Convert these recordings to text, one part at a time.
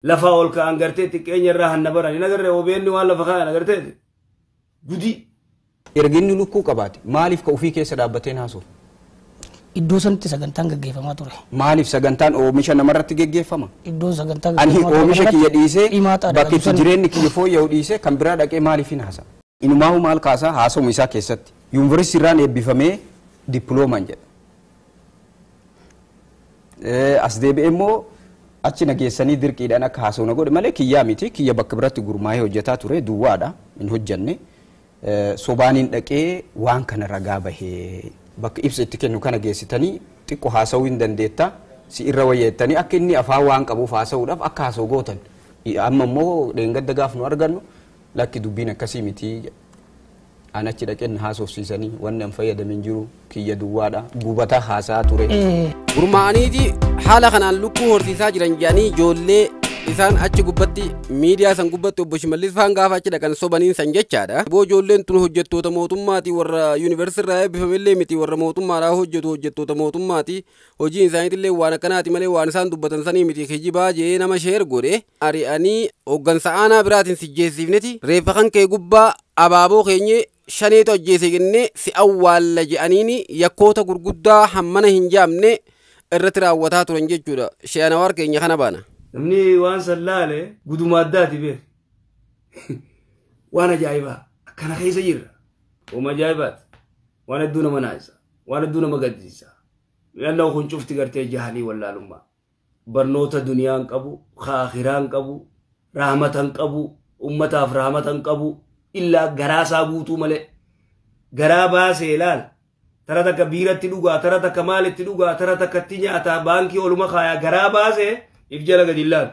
Lafaa ol ka'an gartee xiqqeenya irraa hanna baran hin agarree OBN waan lafa kaa'an agarteeti. Gudii. Erga inni lukkuu qabaate maaliif ka ofii keessa dhaabbateen haasofne? Iddoo sanitti sagantaan gaggeeffamaa ture. Maaliif sagantaan oomisha namarratti geggeeffama? Iddoo sagantaan Ani gaggeeffamaa ture oomisha kanarratti kiyya dhiisee dhimaa xaadha bakki itti san- jireenyi kiyya fooyya'u dhiisee kan biraa dhaqee maaliif hin haasa? Inumaahu maal kaasaa haasawuma isaa keessatti. Yuunivarsiitii irraan eebbifamee dippiloomaan jedha. As deebi'ee immoo achi na geessanii dirqiidhaan akka haasa'u na godhe malee kiyyaa miti, kiyya bakka biratti gurmaa'ee hojjetaa ture duwwaadha hin hojjenne. Sobaaniin dhaqee waan kana ragaa bahee bakka ibsa itti kennu kana geessitanii xiqqoo haasa'uu hin dandeetta si irra wayyeettanii akka inni afaan waan qabuuf haasa'uudhaaf akka haasa'u gootan. Amma immoo dheengadda gaaf nu argannu lakki dubbiin akkasii miti jedha. An achi dhaqeen na haasofsiisanii wanni an fayyadame hin jiru kiyya duwwaadha gubataa haasa'aa ture. Gurmaa'aniiti haala kanaan lukkuu horsiisaa jiran jedhanii ijoollee isaan achi gubbatti miidiyaa san gubbatti obbo Shimallis faan gaafa achi dhaqan sobaniin san jechaadha. Boo ijoolleen tun hojjettoota mootummaati warra yuunivarsiitii irraa eebbifamellee miti warra mootummaadhaa hojjetu hojjettoota mootummaati hojiin isaaniitillee waan akkanaati malee waan isaan dubbatan sanii miti kijibaa jee nama sheer godhe ari'anii hooggansa aanaa biraatiin sijjeessiifneti reeffa kan kee gubbaa abaaboo keenye shaneetu ajjeese jennee si awwaalla je'aniini yakkoota gurguddaa hammana hin jaamne irratti raawwataa turan jechuudha. She'anawaar keenya kana baana. Namni waan san laale guduma addaati beek. Waan ajaa'ibaa akkana keessa jirra. Waan ajaa'ibaati. Waan hedduu nama naasisa. Waan hedduu nama gaddisiisa. Mi'annoo kun cufti gartee jahalii wallaalummaa. Barnoota duniyaa hin qabu, akhiraa hin qabu, rahmata hin qabu, ummataaf rahmata hin qabu, illaa garaa isaa guutuu malee. Garaa baasee ilaal. Tara takka biiratti dhugaa, tara takka maalitti dhugaa, tara takka itti nyaataa, baankii oluma kaayaa, garaa baasee if jala gadi ilaalu.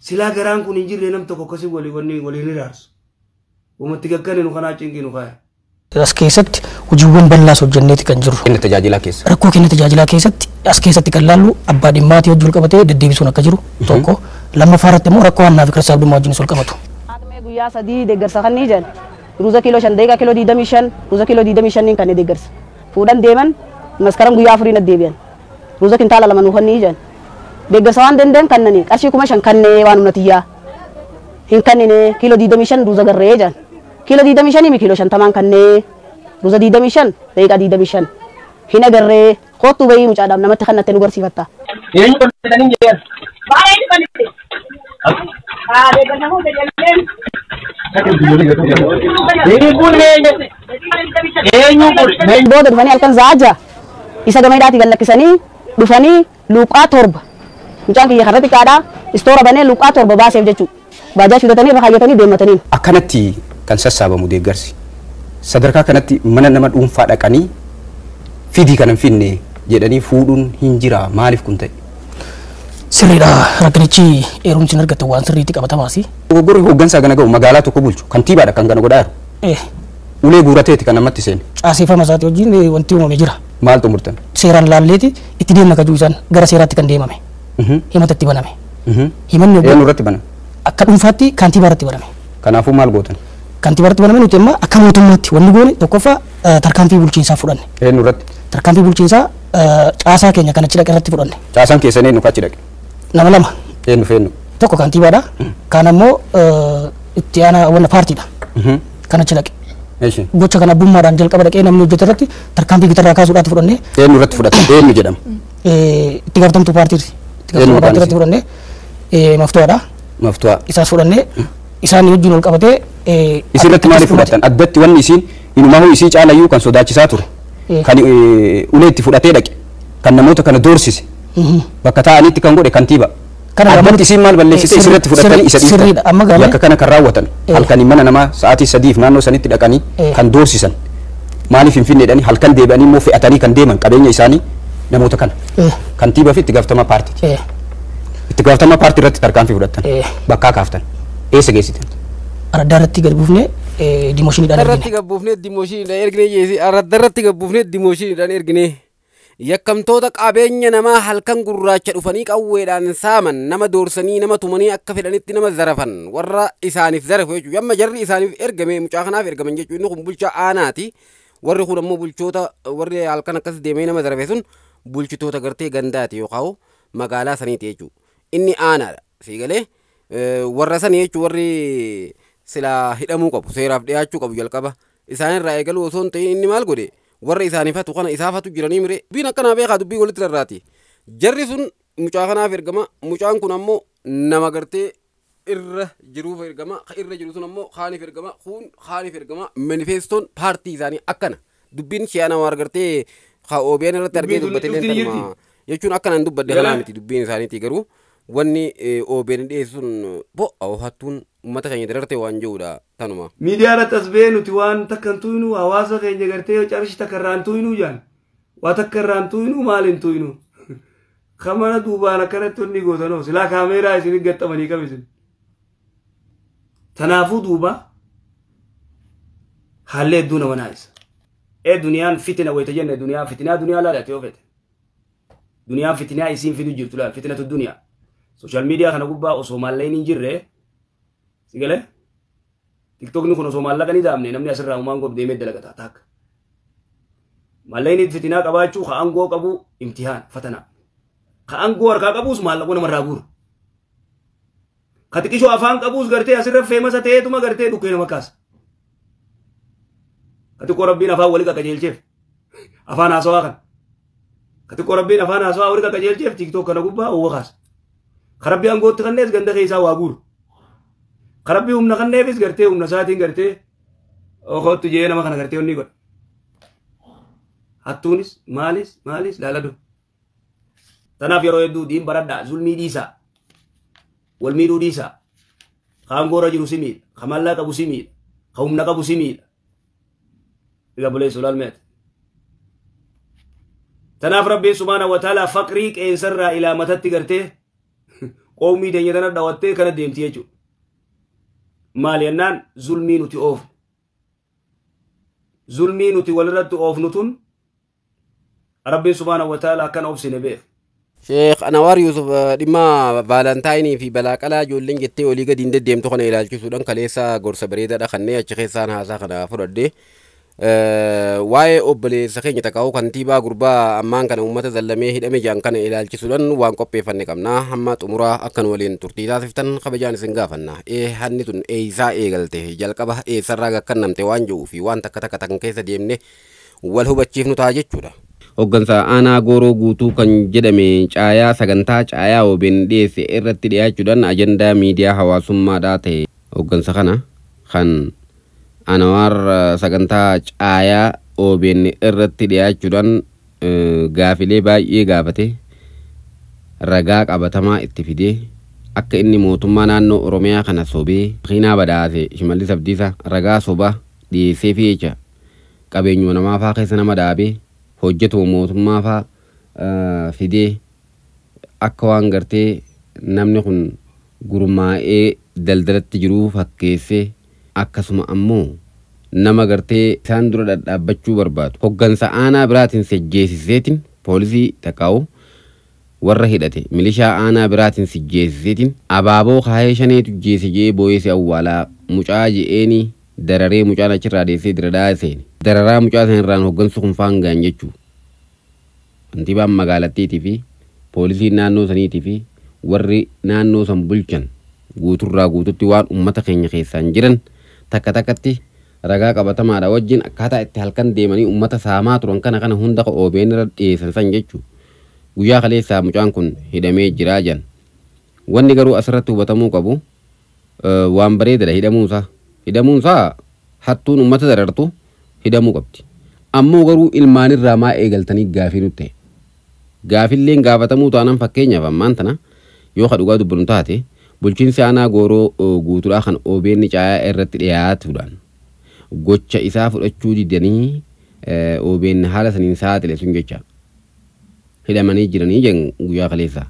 Silaa garaan kun hin jirre nam tokko akkasii walii wanni waliin hiraarsu. Uumatti gaggane nu kanaa cinqii nu kaaya. As keessatti hojiiwwan bal'aas hojjenneeti kan jirru. Kenna tajaajilaa keessa. Rakkoo kenna tajaajilaa keessatti as keessatti kan laallu abbaa dhimmaatii hojii wal qabatee deddeebisuun akka jiru tokko. Lammaffaa irratti immoo rakkoo hannaa fi sassaabdummaa wajjinis wal qabatu. Haadha guyyaa sadii deeggarsa kan ni jedhan. Ruuza kiiloo 5 deeqa kiiloo 25 ruuza kiiloo 25 kan deeggarsa. Fuudhan deeman maskaram guyyaa afurii natti deebi'an. Ruuza kintaala 2 nuuf kan ni jedhan. Deeggarsa waan danda'an kannani qarshii 5000 kannee waan humna tiyyaa. Hin kannine kiiloo 25 ruuza garree jedhan. Kiiloo 25 mi kiiloo 50 kannee ruuza 25 deeqa 25. Hin agarree kottuu bahii mucaadhaaf namatti kannatte nu garsiifatta. Eenyu qonnaan hin jedhan? Baay'ee qonnaan. Haa deeggarsa fuute jalleen. Booda dhufanii halkan zaaja isa gama hidhaatti gad lakkisanii dhufanii luuqaa 7 mucaan kiyya karra xiqqaadhaa istoora banee luuqaa 7 baaseef jechuudha. Baajaa fidatanii irra kaayyatanii deematanii. Akkanatti kan sassaabamu deeggarsi. Sadarkaa kanatti mana nama dhuunfaa dhaqanii fidii kan hin finne jedhanii fuudhuun hin jira maaliif kun ta'e? Sirriidha rakkinichi eerumsi hin argatte waan sirriitti qabatamaasi. Dogoggorri hooggansaa kana ga'u magaalaa tokko bulchu kantiibaadha kan kana godhaa jiru. Ulee guurateeti kan namatti seene. Caaseffama isaati wajjin wanti uumame jira. Maal xumurtan? Seeraan laalleeti itti deemna kajuu isaan gara seeraatti kan deemame. Himata itti baname. Himanni Eenyu irratti baname? Akka dhuunfaatti kantiibaa irratti baname. Kanaafuu maal gootan? Kantiibaa irratti baname nuti amma akka mootummaatti wanni goone tokkoffaa tarkaanfii bulchiinsaa fudhanne. Eenyu irratti? Tarkaanfii bulchiinsaa caasaa keenya kan achi dhaqe irratti fudhanne. Caasaan keessan eenyu achi dhaqe? Nama lama. Eenyu fi eenyu? Tokko kantiibaadha. Kaan ammoo itti aanaa wanna paartiidha. Kan achi dhaqe. Gocha kana abbummaadhaan jalqaba dhaqee namni hojjete irratti tarkaanfii gitarraa kaasuudhaatti fudhanne. Eenyu irratti fudhate? Eenyu jedhama? Itti gaafatamtuu paartiiti. Itti Eenyu gaafatamtuu paartii irratti maqaan fudhanne. Maftuwaadha. Maftuwaa. Isaas fudhanne. Isaan wajjin wal qabatee, Isin irratti maaliif fudhattan? Addatti wanni isiin inumaahu isii caalayyuu kan sodaachisaa ture. Kan ulee itti fudhatee dhaqe. Kan namoota kana doorsise. Bakka taa'anitti kan godhe kantiiba. Kana Addatti lamatti isiin maal balleessite? Isin irratti fudhatanii isa dhiiftan. Sirriidha. Amma galee Yakka kana kan raawwatan. Halkanii mana namaa sa'aatii 3 naannoo sanitti dhaqanii kan doorsisan. Maaliif hin finne jedhanii halkan deebi'anii immoo fe'atanii kan deeman qabeenya isaanii namoota kana. Kantiibaa fi itti gaafatamaa paartiiti. Itti gaafatamaa paartii irratti tarkaanfii fudhattan. Bakkaa kaaftan. Eessa geessitan? Araddaa irratti gad buufnee dimooshiiniidhaan ergine. Irratti gad buufnee dimooshiiniidhaan ergine jeesi. Araddaa irratti gad buufnee dimooshiiniidhaan ergine. Yakkamtoota qabeenya namaa halkan gurraacha dhufanii qawweedhaan saaman nama doorsanii nama tumanii akka fedhanitti nama zarafan warra isaaniif zarafu jechuudha. Amma jarri isaaniif ergame mucaa kanaaf ergaman jechuudha. Inni kun bulchaa aanaati. Warri kun ammoo bulchoota warri halkan akkas deemee nama zarafe sun bulchitoota gartee gandaati yookaan magaalaa saniiti jechuudha. Inni aanaadha. Siigalee warra sanii jechuun warri silaa hidhamuu qabu, seeraaf dhiyaachuu qabu jalqaba. Isaan irraa eegaluu osoo hin ta'in inni maal godhe, warra isaaniifatu kana isaafatu jiranii mire. Dubbiin akkanaa beekaa, dubbii walitti rarraati. Jarri sun mucaa kanaaf ergama, mucaan kun ammoo nama gartee irra jiruuf ergama, irra jiru sun ammoo kaaniif ergama, kun kaaniif ergama. Manifeestoon paartii isaanii akkana. Dubbiin shi'aa nama argartee ka OBN irratti argee dubbate illee tanuma jechuun akkanaan dubbadde kanaa miti dubbiin isaaniiti, garuu wanni OBN dhiyeessu sun bo'a hattuun uummata keenya dararte waan jiruudha tanuma. Miidiyaa irratti as ba'ee nuti waan takka hin tuynu, hawaasa keenya gartee qarshii takka irraa hin tuynu jaan. Waa takka irraa hin tuynu, maal hin tuynu. Kamana duubaan akkanatti wanni gootanoo silaa kaameeraa isin gaxxamanii qabisin. Tanaafuu duuba haalli hedduu nama naayisa. Ee, duniyaan fitina wayita jenne, duniyaa fitinaa, duniyaa laala yoo fete. Duniyaan fitinaa isiin fidu jirtu laal, fitinatu duniyaa. Social media kana gubbaa osoo maallaqni hin jirre, si galee, TikTokni kun osoo maallaqa ni daamne, namni asirraa uumaan goof deemee dalagata taakka. Maallaqni fitinaa qabaachuu ka aangoo qabu imtihaan fatanaa. Ka aangoo harkaa qabuus maallaquu namarraa guura. Ka xiqqishoo afaan qabuus gartee asirra feemasa ta'eetuma gartee dhukkee nama kaasa. Ka xiqqoo rabbiin afaan walii qaqqajeelcheef afaan haasawaa kana. Ka xiqqoo rabbiin afaan haasawaa walii qaqqajeelcheef TikTok kana gubbaa oowwa kaasa. Ka rabbii aangootti kannees ganda keessaa waa guuru. Ka rabbii humna kanneefis gartee humna isaatiin gartee okootti jee nama kana gartee onni godha. Hattuunis maalis maalis laaladu. Tanaaf yeroo hedduu diin baradhaa, zulmii dhiisaa. Wal miidhuu dhiisaa. Ka aangoorra jiru si miidha. Ka maallaa qabu si miidha. Ka humna qabu si miidha. Egaa buleessu laalmeeti. Tanaaf rabbiin subhaana wa ta'ala faqrii qeensarraa ilaa matatti gartee qoomii teenya tana dhawattee kana deemti jechuudha. Maali jennaan, zulmii nuti oofnu. Zulmii nuti walirratti oofnu tun rabbiin subhaana wa ta'ala akkana obsine beeka. Sheekh Anwaar Yusuf dhimma Valentine fi balaaqalaa ijoolleen jettee olii gadi hin deddeemtu kana ilaalchisuudhaan kaleessa gorsa bareedaadha kanneen achi keessaan haasaa kana fudhadhe. Waa'ee obboleessa keenya takaa'uu kantiibaa gurbaa ammaan kana uummata zallamee hidhame jaan kana ilaalchisuudhaan waan qopheeffanne qabna. Hamma xumuraa akkan waliin turtii taasiftan kabajaan isin gaafanna. Ee, hanni tun eeysaa eegalte, jalqaba eessarraa gakkannamte waan jiru fi waan takka takka tan keessa deemne wal hubachiifnu ta'a jechuudha. Hoggansa aanaa Gooroo Guutuu kan jedhame caayaa sagantaa caayaa OBN dhiyeesse irratti dhiyaachuudhaan ajandaa miidiyaa hawaasummaadhaa ta'e. Hoggansa kana kan Anwaar sagantaa caayaa OBN irratti dhiyaachuudhaan gaafilee baay'ee gaafate, ragaa qabatamaa itti fidee akka inni mootummaa naannoo Oromiyaa kana sobee makiinaa badhaase Shimallis Abdiisaa ragaa sobaa dhiyeessee fi jecha qabeenyuma namaa faa keessa nama dhaabee hojjetuma mootummaa faa fidee akka waan gartee namni kun gurmaa'ee daldalatti jiruu fakkeessee, akkasuma ammoo nama gartee isaan dura dhadhaabbachuu barbaadu hoggansa aanaa biraatiin sejjeesiseetiin, poolisii taqaa'u warra hidhate milishaa aanaa biraatiin sijjeesiseetiin, abaaboo kaayee shaneetu jeese jee booyee si awwaalaa mucaa je'eeni dararee mucaan achirraa deessee diradaa seene. Dararaa mucaa san irraan hoggansi kun faan ga'an jechuu. Kantiibaan magaalattiitii fi poolisiin naannoo saniitii fi warri naannoo san bulchan guuturraa guututti waan ummata keenya keessaan jiran takka takkatti ragaa qabatamaadha wajjin akkaataa itti halkan deemanii ummata saamaa turan kana kana hunda OBN irra dhiyeessan san jechuu. Guyyaa kaleessaa mucaan kun hidhamee jiraa jan. Wanni garuu asirratti hubatamuu qabu, waan bareedadha hidhamuunsaa. Hidhamuunsaa, hattuun ummata darartu hidhamuu qabdi. Ammoo garuu ilmaanirraa maa eegaltanii gaafii nutti ta'e. Gaafilleen gaafatamuu taanaan, fakkeenyaaf ammaan tana yoo ka dhugaa dubbannu taate, bulchiinsi aanaa Gooroo Guutuudhaa kan OBN caayaa irratti dhiyaatuudhaan gocha isaa fudhachuu didanii OBN haala saniin saaxile sun jecha hidhamanii jiranii jen guyyaa kaleessaa.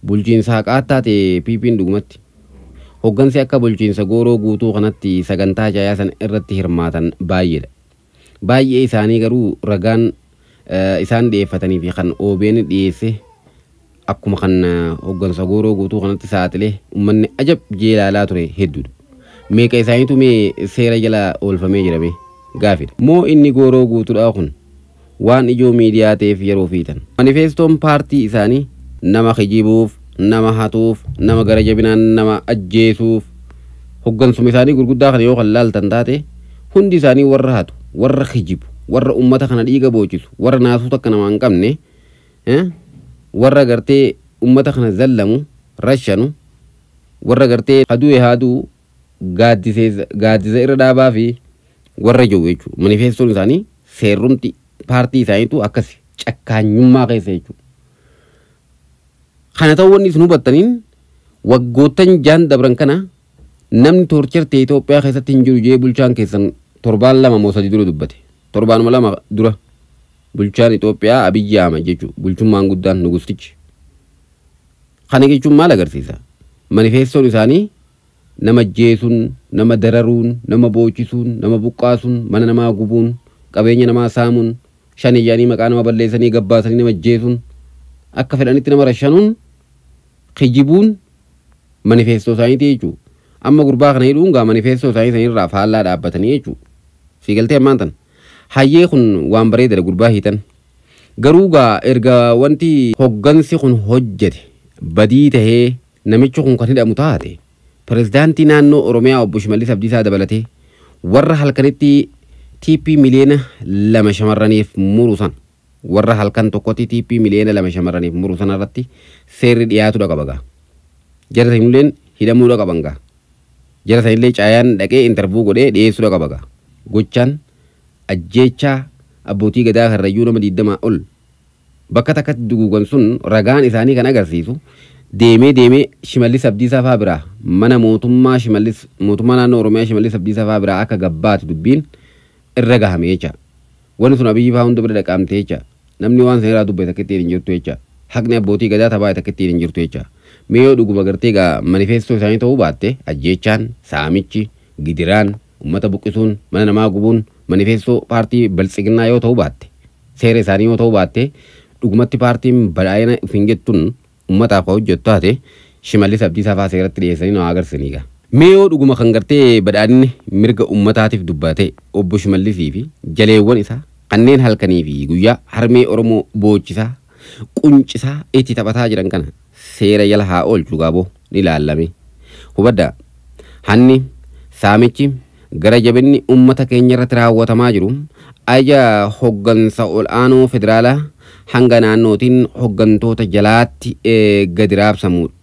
Bulchiinsa haqaa taate PP'n dhugumatti. Hoggansi akka bulchiinsa Gooroo Guutuu kanatti sagantaa caayaa sana irratti hirmaatan baay'eedha. Baay'ee isaanii garuu ragaan isaan dhiyeeffatanii fi kan OBN dhiyeesse akkuma kan hoggansa Gooroo Guutuu kanatti saaxilee uummanni ajab jee ilaalaa ture hedduudha. Meeqa isaaniitu mee seera jala oolfamee jirame gaafidha. Moo inni Gooroo Guutuudhaa kun waan ijoo miidiyaa ta'eef yeroo fiitan. Manifeestoon paartii isaanii nama kijibuuf nama hatuuf, nama gara jabinaan nama ajjeesuuf. Hoggansuma isaanii gurguddaa kana yoo kan laaltan taate hundi isaanii warra hatu, warra kijibu, warra ummata kana dhiiga boochisu, warra naasuu takka namaa hin qabne, warra gartee ummata kana zallamu, rashanu, warra gartee haduu haaduu gaaddisa irra dhaabaa fi warra jiru jechuudha. Manifeestoon isaanii seerrumti paartii isaaniitu akkas cakkaanyummaa keessa jechuudha. Kana ta'uu wanni isin hubattaniin waggoottan jaan dabran kana namni torcherte Itoophiyaa keessatti hin jiru jee bulchaan keessan torbaan 2 moo 3 dura dubbate. Torbaanuma 2 dura bulchaan Itoophiyaa Abiyyi Ahmad jechuudha. Bulchummaan guddaan nugustichi. Kana jechuun maal agarsiisa? Manifeestoon isaanii nama jeesuun, nama dararuun, nama boochisuun, nama buqqaasuun, mana namaa gubuun, qabeenya namaa saamuun, shan iyyaanii maqaa nama balleessanii gabbaasanii nama jeesuun, akka fedhanitti nama rashanuun, kijibuun manifeestoo isaaniiti jechuudha. Amma gurbaa kana hidhuun gaa manifeestoo isaanii sanirraa faallaa dhaabbatanii jechuudha. Siigaltee ammaan tana. Hayyee kun waan bareedaadha gurbaa hiitan. Garuu gaa erga wanti hoggansi kun hojjete badii tahee namichi kun kan hidhamu taate pirezidaantii naannoo Oromiyaa obbo Shimallis Abdiisaa dabalatee warra halkanitti TP miliyoona 2 shamarraniif muru san warra halkan tokkotti TP miliyoona 2 shamarraniif muru san irratti seerri dhiyaatudha qaba gaa. Jara sanillee hidhamuudha qaban gaa. Jara sanillee caayaan dhaqee intarvuu godhee dhiyeessuudha qaba gaa. Gochaan ajjeechaa abbootii gadaa karrayyuu nama 20 ol bakka takkatti duguugan sun ragaan isaanii kan agarsiisu deemee deemee Shimallis Abdiisaa fa'aa biraa mana mootummaa Shimallis mootummaa naannoo Oromiyaa Shimallis Abdiisaa fa'aa biraa akka gabbaatu dubbiin irra gahame jecha. Wanni sun Abiyyi fa'aa hunda bira dhaqaamte jecha. Namni waan seeraa dubbate takka ittiin hin jirtu jecha. Haqni abbootii gadaa taphaa takka ittiin hin jirtu jecha. Mee yoo dhuguma gartee gaa manifeestoo isaanii ta'uu baatte ajjeechaan, saamichi, gidiraan, uummata buqqisuun, mana namaa gubuun manifeestoo paartii Biltsiginnaa yoo ta'uu baatte seera isaanii yoo ta'uu baatte dhugumatti paartiin badhaa'ina ofiin jettuun uummataaf kan hojjettu taate Shimallis Abdiisaa fa'aa seeratti dhiyeessanii nu agarsiisanii gaa. Mee yoo dhuguma kan gartee badhaadhinni mirga uummataatiif dubbate obbo Shimallisii fi jaleewwan isaa kanneen halkanii fi guyyaa harmee Oromoo boochisaa quncisaa itti taphataa jiran kana seera jala haa oolchu gaaboo ni ilaallame. Hubaddaa hanni saamichi gara jabinni uummata keenya irratti raawwatamaa jiru aja hoggansa ol'aanoo federaalaa hanga naannootiin hoggantoota jalaatti gadi raabsamudha.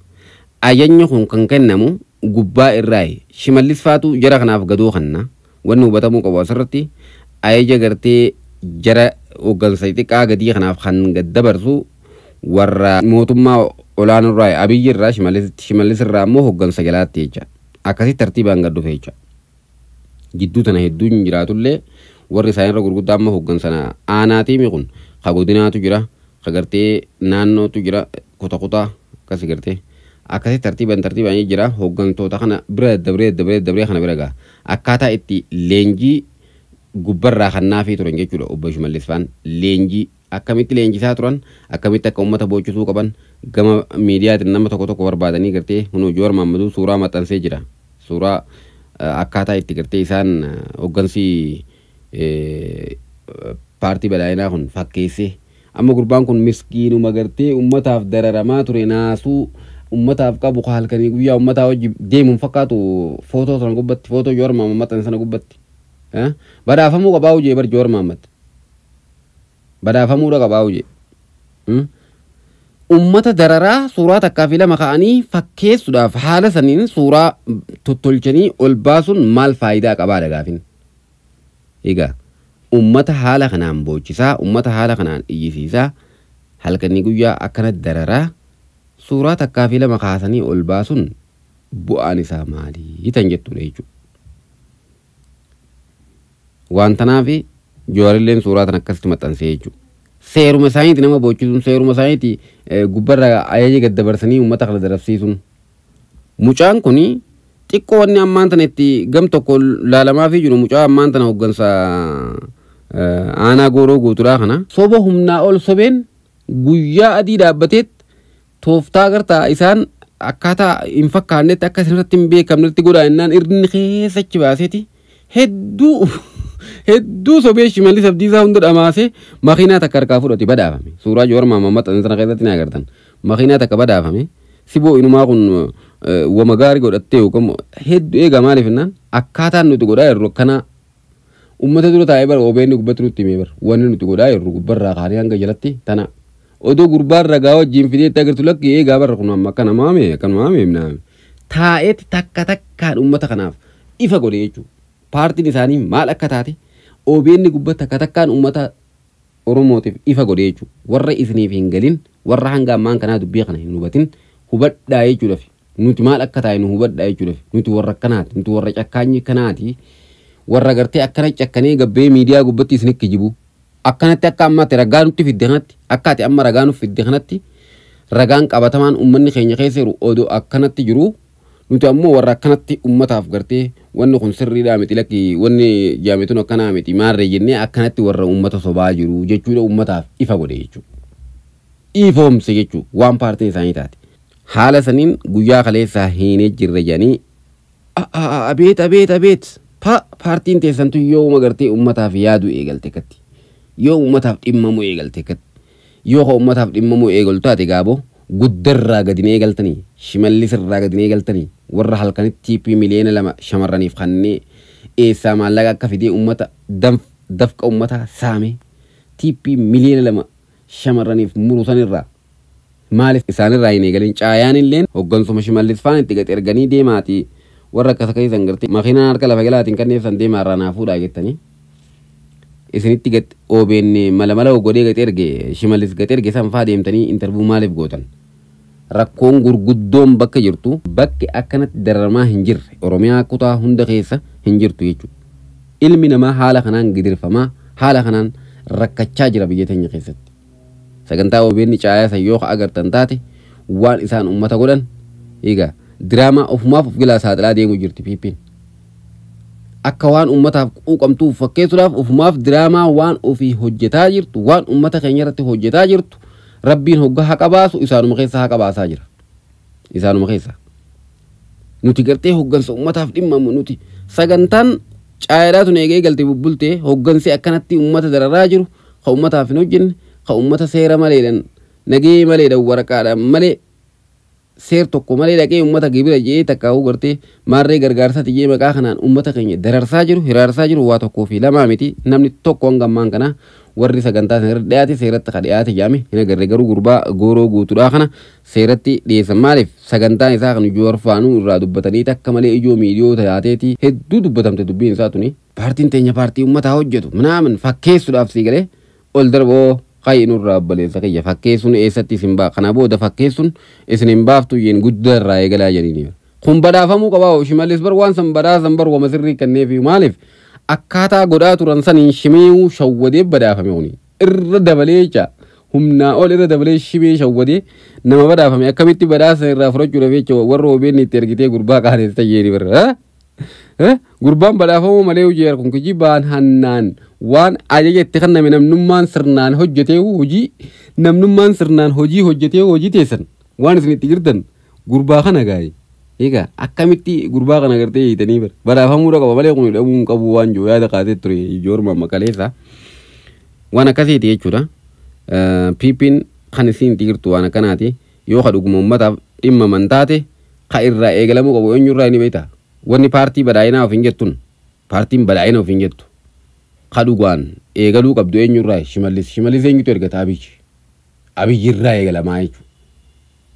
Ajajni kun kan kennamu gubbaa irraayi. Shimallis faatu jara kanaaf gadoo kanna. Wanni hubatamuu qabu asirratti ajaja gartee jara hoggansa xixiqqaa gadii kanaaf kan gad dabarsu warra mootummaa olaanoo irraa Abiyyi irraa Shimallis irraa immoo hoggansa jalaatti jecha. Akkasitti tartiibaan gad dhufe jecha. Jidduu tana hedduun jiraatullee warri isaanirra gurguddaa amma hoggansa aanaatii kun ka godinaatu jira, ka gartee naannootu jira, kuta kutaa akkasi gartee akkasitti tartiibaan tartiibaan jira hoggantoota kana bira dabree dabree dabree kana bira ga'a. Akkaataa itti leenjii gubbarraa kannaafii turan jechuudha obbo Shimallis faan leenjii akkamitti leenjisaa turan akkamitti akka uummata boochisuu qaban gama miidiyaatiin nama tokko tokko barbaadanii gartee hunoo Jowaar Mahammaduu suuraa maxxansee jira. Suuraa akkaataa itti gartee isaan hoggansi paartii badhaadhinaa kun fakkeessee amma gurbaan kun miskiinuma gartee uummataaf dararamaa ture naasuu uummataaf qabu halkanii guyyaa uummataa wajji deemuun fakkaatu footoo sana gubbatti footoo Jowaar Mahammad maxxanse sana gubbatti badhaafamuu qabaa hojii bar Jowaar Mahammad badhaafamuudha qabaa hojii uummata dararaa suuraa takkaa fi lama ka'anii fakkeessuudhaaf haala saniin suuraa tottolchanii ol baasuun maal faayidaa qabaa gaafin. Egaa uummata haala kanaan boochisaa, uummata haala kanaan iyyisiisaa, halkanii guyyaa akkana dararaa suuraa takkaa fi lama kaasanii ol baasuun bu'aan isaa maalii tan jettudha jechuudha. Waan tanaaf Jawaarilleen suuraa tan akkasitti maxxansee jechuudha. Seeruma isaaniiti nama boochisuun, seeruma isaaniiti gubbarra ajaja gad dabarsanii uummata kana darabsiisuun. Mucaan kuni xiqqoo wanni ammaan tana itti gam tokko laalamaa fi jiru mucaa ammaan tana hoggansa aanaa gooroo guutuudhaa kana soba humnaa ol sobeen guyyaa adii dhaabbateet tooftaa gartaa isaan akkaataa hin fakkaannetti akka isin irratti hin beekamnetti godhaa jennaan irni keessa achi baaseeti hedduu hedduu sobee Shimallis Abdiisaa hunda dhamaasee makiinaa takka harkaa fudhate badhaafame. Suuraa Jowaar Mahammad maxxanse sana keessatti ni agartan. Makiinaa takka badhaafame. Siboo inumaa kun wama gaarii godhattee yookaan hedduu eegaa maaliif jennaan akkaataan nuti godhaa jirru akkana uummata dura taa'ee bara OBN gubbatti nutti himee bara wanni nuti godhaa jirru gubbarraa kaanee hanga jalatti tana odoo gurbaan ragaa wajjin fidee itti agartu lakki eegaa bara kun amma akkana maame akkana maame himnaame taa'eeti takka takkaan uummata kanaaf ifa godhe jechuudha. Paartiin isaanii maal akka taate OBN gubbatti takka takkaan uummata Oromootiif ifa godhe jechuudha. Warra isiniif hin galin warra hanga ammaan kanaa dubbii kana hin hubatin hubadhaa jechuudhaaf nuti maal akka taa'e nu hubadhaa jechuudhaaf nuti warra akkanaati nuti warra cakkaanyi kanaati warra gartee akkana cakkanee gabbee miidiyaa gubbatti isinitti kijibu akkanatti akka ammaatti ragaa nutti fidde kanatti akka ati amma ragaa nuuf fidde kanatti ragaan qabatamaan uummanni keenya keessa jiru odoo akkanatti jiru nuti ammoo warra akkanatti uummataaf gartee wanni kun sirriidhaa miti lakki wanni jaametun akkanaa miti maarree jennee akkanatti warra uummata sobaa jiru jechuudha uummataaf ifa godhe jechuudha. Ifoomse jechuudha waan paartiin isaanii taate. Haala saniin guyyaa kaleessaa hiinee jirra jedhanii abeet abeet abeet paartiin teessantu yoo gartee uummataaf yaadu eegalte katti yoo uummataaf dhimmamu eegalte katti yoo uummataaf dhimmamu eegaltu taate gaaboo guddarraa gadi ni eegaltanii Shimallisirraa gadi ni eegaltanii warra halkanitti tiippii miliyoona 2 shamarraniif kannee eessaa maallaqa akka fidee uummata dafqa uummataa saame tiippii miliyoona 2 shamarraniif muru sanirraa maaliif isaanirraa hin eegalin caayaan illeen hoggansuma Shimallis faan itti gad erganii deemaatii warra akkas akkasiisan gartee makiinaan harka lafa jalaatiin kanneen san deemaa irraa naa fuudhaa jettanii isinitti gad OBN mala mala godhee gad erge Shimallis gad erge san faa deemtanii intarvuu maaliif gootan rakkoon gurguddoon bakka jirtu bakki akkanatti dararamaa hin jirre Oromiyaa kutaa hunda keessa hin jirtu jechuudha. Ilmi namaa haala kanaan gidirfamaa haala kanaan rakkachaa jira biyya teenya keessatti. Sagantaa OBN caayaa san yoo agartan taate waan isaan uummata godhan egaa diraamaa ofumaaf of gilaa saaxilaa deemu jirti PP'n. Akka waan uummataaf quuqamtuuf fakkeessuudhaaf ofumaaf diraamaa waan ofii hojjetaa jirtu waan uummata keenya irratti hojjetaa jirtu rabbiin hoggaa haqa baasu isaanuma keessa haqa baasaa jira. Isaanuma keessa. Nuti gartee hoggansa uummataaf dhimmamu nuti sagantaan caayaadhaa tun eegee galtee bubbultee hoggansi akkanatti uummata dararaa jiru ka uummataaf hin hojjenne ka uummata seera maleedhaan nagee maleedhaan waraqaadhaan malee seer tokko malee dhaqee uummata gibira jee takkaa'uu gartee maarree gargaarsaati jee maqaa kanaan uummata keenya dararsaa jiru hiraarsaa jiru waa tokkoo fi lamaa miti namni tokko hanga ammaan kana warri sagantaa sana irratti dhiyaate seeratti ka dhiyaate jaame hin agarre garuu gurbaa gooroo guutuudhaa kana seeratti dhiyeessan maaliif sagantaan isaa kan ijoo arfaanuu irraa dubbatanii takka malee ijoo miidiyoota yaateetii hedduu dubbatamte dubbiin isaa tuni paartiin teenya paartii uummataa hojjetu minaamin fakkeessuudhaaf sii galee ol darboo qayyinurraa obboleessa kiyya fakkeessuun eessatti isin baa kana booda fakkeessuun isin hin baaftu jeen guddaa irraa eegalaa jedhanii kun badhaafamuu qabaa Shimallis bar waan san badhaasan bar wama sirrii kenneefi maaliif akkaataa godhaa turan saniin shimeeuu shawwadee badhaafame kuni irra dabalee jecha humnaa ol irra dabalee shimee shawwadee nama badhaafame akkamitti badhaasa irraa fudhachuudhaaf jecha warra OBN itti ergitee gurbaa qaaneessa jeeni barra gurbaan badhaafamuu malee hojii kun kijibaan hannaan waan ajaja itti kenname namnummaan sirnaan hojjetee hojii namnummaan sirnaan hojii hojjetee hojii teessan waan isin itti jirtan gurbaa kana gaa'e egaa akkamitti gurbaa kana gartee hiitanii bara badhaafamuu qaba malee kun hidhamuu hin qabu waan jiru yaada kaasee ture ijoorma makaleessa waan akkasiiti jechuudha. PP'n kan isin itti jirtu waan akkanaati yoo ka dhuguma uummataaf dhimmaman taate ka irraa eegalamuu qabu eenyurraa ni beektaa. Wanni paartii badhaa'inaa of hin jettuun paartiin badhaa'ina of hin jettu ka dhugaan eegaluu qabdu eenyurraa Shimallis Shimallis eenyutu ergata Abiyyi Abiyyirraa eegalamaa jechuudha.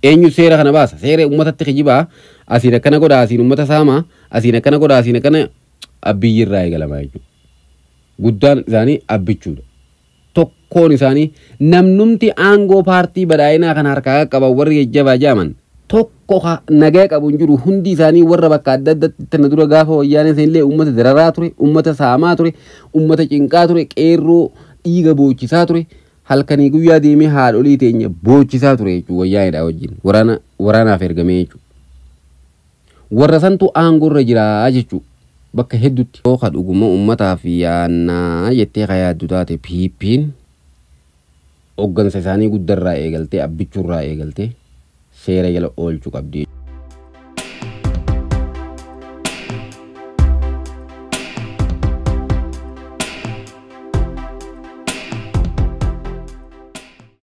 Eenyu seera kana baasa seera uummatatti kijibaa asiin akkana godha asiin uummata saamaa asiin akkana godha asiin akkana Abiyyirraa eegalamaa jechuudha. Guddaan isaanii abbichuudha. Tokkoon isaanii namnumti aangoo paartii badhaa'inaa kana harkaa qaban warri jajjabaa jaaman tokko nagaa qabu hin jiru hundi isaanii warra bakka adda addaatti tana dura gaafa wayyaanee sanillee uummata dararaa ture uummata saamaa ture uummata cinqaa ture qeerroo dhiiga boochisaa ture halkanii guyyaa deemee haadholii teenya boochisaa ture jechuudha wayyaaneedha wajjin waraanaaf ergamee jechuudha. Warra santu aangoo irra jira jechuudha bakka hedduutti. Yoo ka dhuguma uummataaf yaannaa jettee ka yaaddu taate PP'n hoggansa isaanii guddarraa eegaltee abbichuurraa eegaltee seera jala oolchuu qabdi.